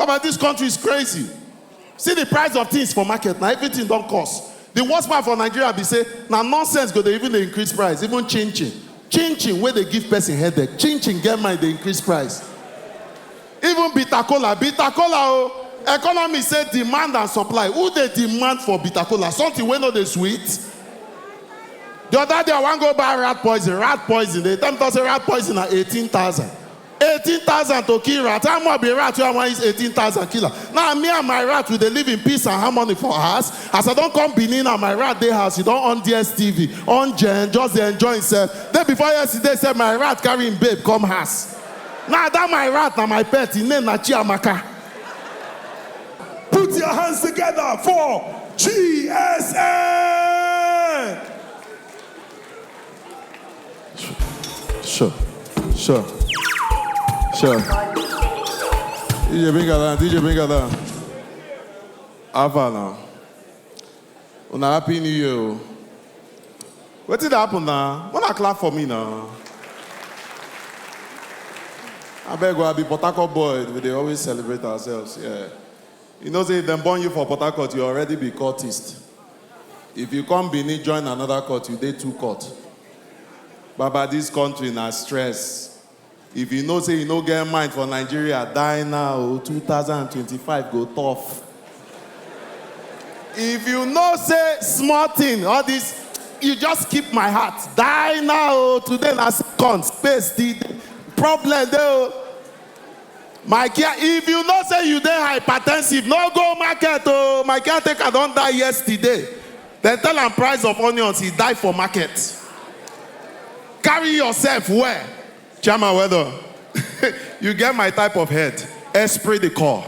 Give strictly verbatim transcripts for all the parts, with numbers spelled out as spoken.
Baba, this country is crazy. See the price of things for market. Now everything don't cost. The worst part for Nigeria be say, now nonsense go dey even dey increase price. Even chin chin. Chin chin where they give person headache. Chin chin get mind, they increase price. Even bitter cola, bitter cola, oh. Economy say demand and supply. Who they demand for bitter cola? Something wey no dey sweet. The other day, I wan go buy rat poison. Rat poison. They tell me to say rat poison at eighteen thousand. Eighteen thousand to kill rat. How much be rat? I wan use eighteen thousand killer. Now, me and my rat, we dey live in peace and harmony for us. As I don't come Benin and my rat dey house, he don't on D S T V, on Gen, just dey enjoy himself. Then before yesterday, said my rat carry him babe come house. Now, that my rat na my pet. His name na Chiamaka. Put your hands together for G S N. Sure, sure, sure. D J Bingala, D J Bingala. How far now? Una happy new year o. Wetin dey happen now? Una clap for me now. Abeg o, I be Port Harcourt boy. We dey always celebrate ourselves. Yeah. You know say if dem born you for Port Harcourt, you already be courtist. If you come Benin, join another court, you dey two court. Baba, this country na stress. If you know say you no get mind for Nigeria, die now. Two thousand twenty-five go tough. If you know say small thing, all this, you just keep my heart. Die now. Today na second space. The problem dey o. My care, if you know say you dey hypertensive, no go market o. My caretaker don die yesterday. Dem tell am price of onions, he die for market. Carry yourself well. Chairman, well done. You get my type of head. Esprit de corps.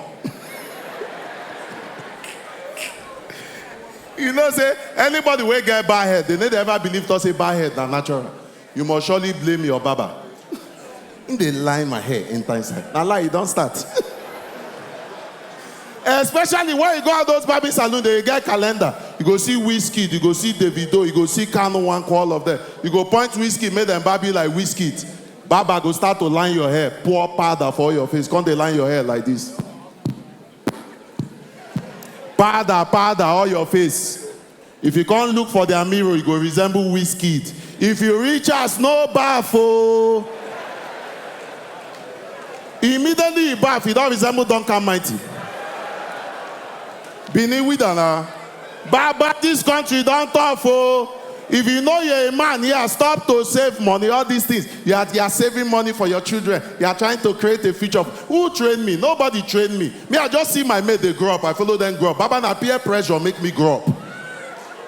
You know say anybody wey get bad head, they no dey ever believe to say bad head na natural. You must surely blame your barber. He dey line my hair enter inside. Na lie, e don start. Especially when you go out those barbing salon, they get calendar. You go see Wizkid, you go see Davido, you go see Kanu, one call of them. You go point Wizkid, make them barb you like Wizkid. Barber go start to line your hair, pour powder for your face, come dey line your hair like this. Powder, powder all your face. If you come look for their mirror, you go resemble Wizkid. If you reach us, no baff o. Immediately he baff, he don resemble Duncan Mighty. Benin with na. Baba, this country don tough o. If you know you're a man here, stop to save money. All these things, you are, you are saving money for your children. You are trying to create a future. Who trained me? Nobody trained me. Me, I just see my mate, they grow up. I follow them grow up. Baba, na peer pressure make me grow up.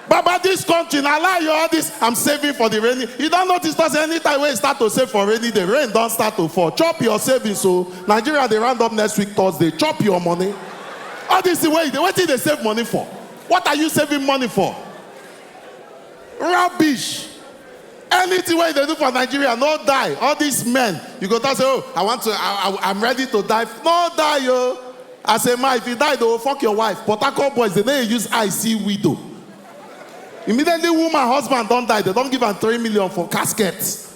Baba, this country, na lie you all this. I'm saving for the rainy. You don't notice that anytime when you start to save for rainy, the rain don't start to fall. Chop your savings. So Nigeria, they round up next week Thursday. Chop your money. All this the way, wetin they save money for? What are you saving money for? Rubbish. Anything wey you dey do for Nigeria, no die. All these men, you go talk say, "Oh, I want to, I, I, I'm ready to die." No die, yo. As a man, if you die, they will fuck your wife. Port Harcourt boys, they no use eye see widow. Immediately, woman husband don die, they don give am three million for casket.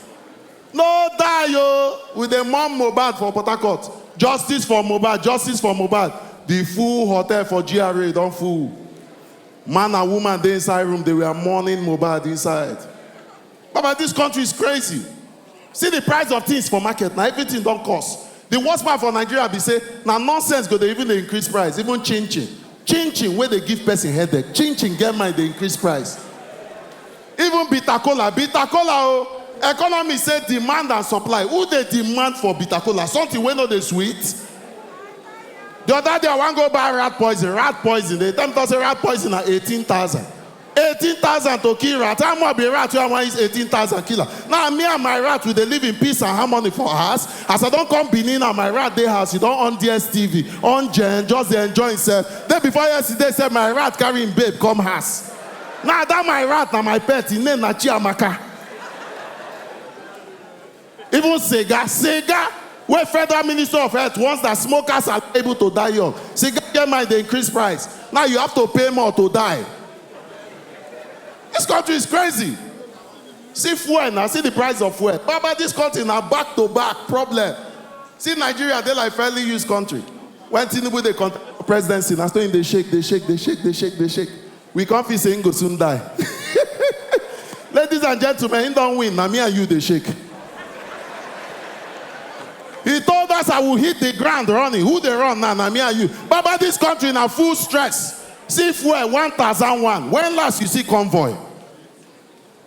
No die, yo. We dey mourn Mohbad for Port Harcourt. Justice for Mohbad, justice for Mohbad. The full hotel for G R A don full. Man and woman dey inside room, they were mourning Mohbad inside. Baba, this country is crazy. See the price of things for market. Now everything don cost. The worst part for Nigeria be say, now nonsense go dey even dey increase price. Even chin chin. Chin chin wey dey give person headache. Chin chin get mind, they increase price. Even bitter cola, bitter cola o. Economy say demand and supply. Who dey demand for bitter cola? Something wey no dey sweet. The other day, I wan go buy rat poison. Rat poison. They tell me to say rat poison at eighteen thousand. Eighteen thousand to kill rat. How much be rat? I wan use eighteen thousand killer. Now, me and my rat, we dey live in peace and harmony for us. As I don come Benin and my rat dey house, he don on D S T V, on Gen, just dey enjoy himself. Then before yesterday, said my rat carry him babe come house. Now, that my rat na my pet. His name na Chiamaka. Even cigar, cigar, where Federal Minister of Health wants that smokers are able to die young. Cigar get mind, they increase price. Now you have to pay more to die. This country is crazy. See fuel now, see the price of fuel. Baba, this country now back to back problem. See Nigeria, they like fairly used country. When Tinubu dey contest for presidency, na so him dey shake, dey shake, dey shake, dey shake, dey shake. We come feel say him go soon die. Ladies and gentlemen, him don win. Na me and you dey shake. He told us I will hit the ground running. Who dey run now? Na me and you. Baba, this country na full stress. See fuel one thousand one. When last you see convoy?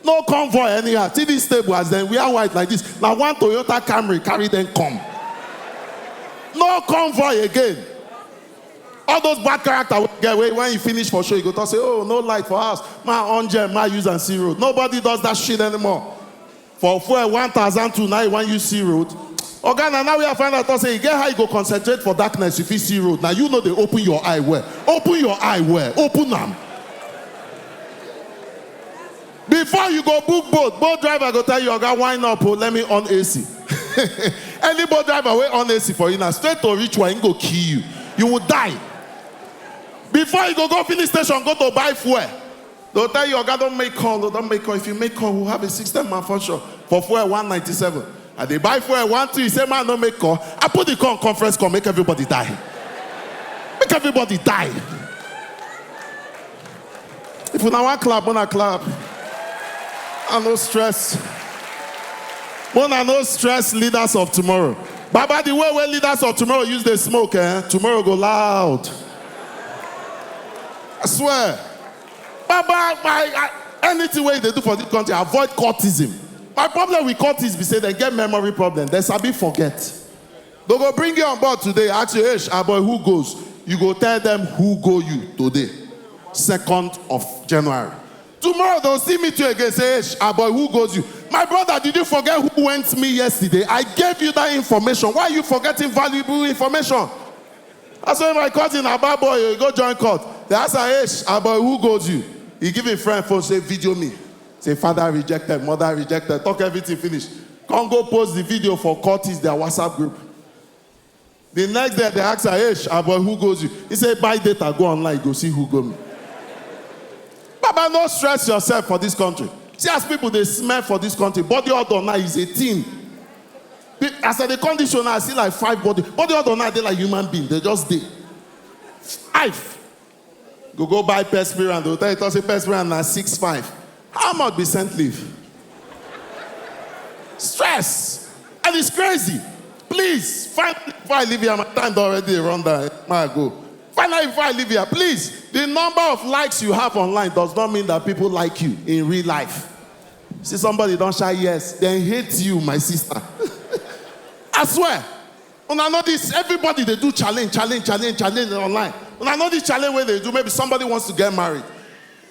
No convoy anyhow. See this table as dem wear white like this. Na one Toyota Camry carry dem come. No convoy again. All those bad character wey get wey when you finish for show, you go talk say, "Oh, no light for house. Ma on gem, ma use and see road." Nobody does that shit anymore. For fuel one thousand two, now you wan use see road. Oga, na now we find out talk say, e get how you go concentrate for darkness, you fit see road. Now you know they open your eye well. Open your eye well. Open am. Before you go book boat, boat driver go tell you, "Oga, wine up, oh, let me on A C." Any boat driver wey on A C for you now, straight to ritual, him go kill you. You will die. Before you go go finish station, go to buy fuel. They'll tell you, "Oga, don't make call, oh, don't make call. If you make call, we'll have a system malfunction." For fuel one ninety-seven. And they buy fuel one two, you say, "Man, no make call." I put the call on conference call, make everybody die. Make everybody die. If una wan clap, una clap. I no stress. Una no stress leaders of tomorrow. Baba, the way wey leaders of tomorrow use dey smoke, eh? Tomorrow go loud. I swear. Baba, my, I, anything wey you dey do for this country, avoid cultism. My problem with cultists be say they get memory problem. They sabi forget. They go bring you on board today, ask you, "Hey, aboy, who goes?" You go tell them who go you today, second of January. Tomorrow they'll see me to again, say, "Hey, aboy, who goes you?" My brother, did you forget who went me yesterday? I gave you that information. Why are you forgetting valuable information? That's why my cousin, Aba boy, he go join court. They ask her, "Hey, aboy, who goes you?" He give him friend phone, say, "Video me." Say, "Father rejected, mother rejected, talk everything finish." Come go post the video for cultists, their WhatsApp group. The next day, they ask her, "Hey, aboy, who goes you?" He say, "Buy data, go online, go see who go me." Baba, no stress yourself for this country. See as people dey smell for this country. Body odor now is a thing. Pe-, as I dey come this show now, I see like five body. Body odor now dey like human being. They just dey. Five. Go go buy perspirant. They'll tell you, talk say perspirant na six five. How much be scent leaf? Stress. And it's crazy. Please, finally, before I leave here, my time don already dey run down. Ma go. Finally, before I leave here, please, the number of likes you have online does not mean that people like you in real life. See somebody don shout yes, dem hate you, my sister. I swear. Una know this, everybody dey do challenge, challenge, challenge, challenge online. Una know this challenge wey they do, maybe somebody wants to get married.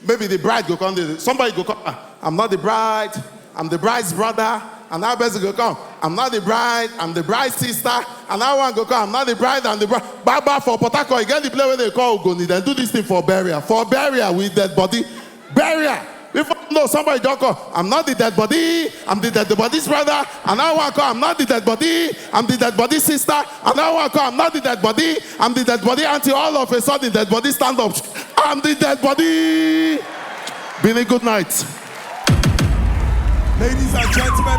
Maybe the bride go come, dey, somebody go come, "Ah, I'm not the bride, I'm the bride's brother." And that person go come, "I'm not the bride, I'm the bride's sister." And that one go come, "I'm not the bride, I'm the bride." Baba, for Port Harcourt, you get the place wey they call Ogoni, dem do this thing for burial. For burial with dead body. Burial. Before you know, somebody just call, "I'm not the dead body, I'm the dead body's brother." And that one call, "I'm not the dead body, I'm the dead body's sister." And that one call, "I'm not the dead body, I'm the dead body auntie." All of a sudden, dead body stand up. "I'm the dead body." Benin, good night. Ladies and gentlemen,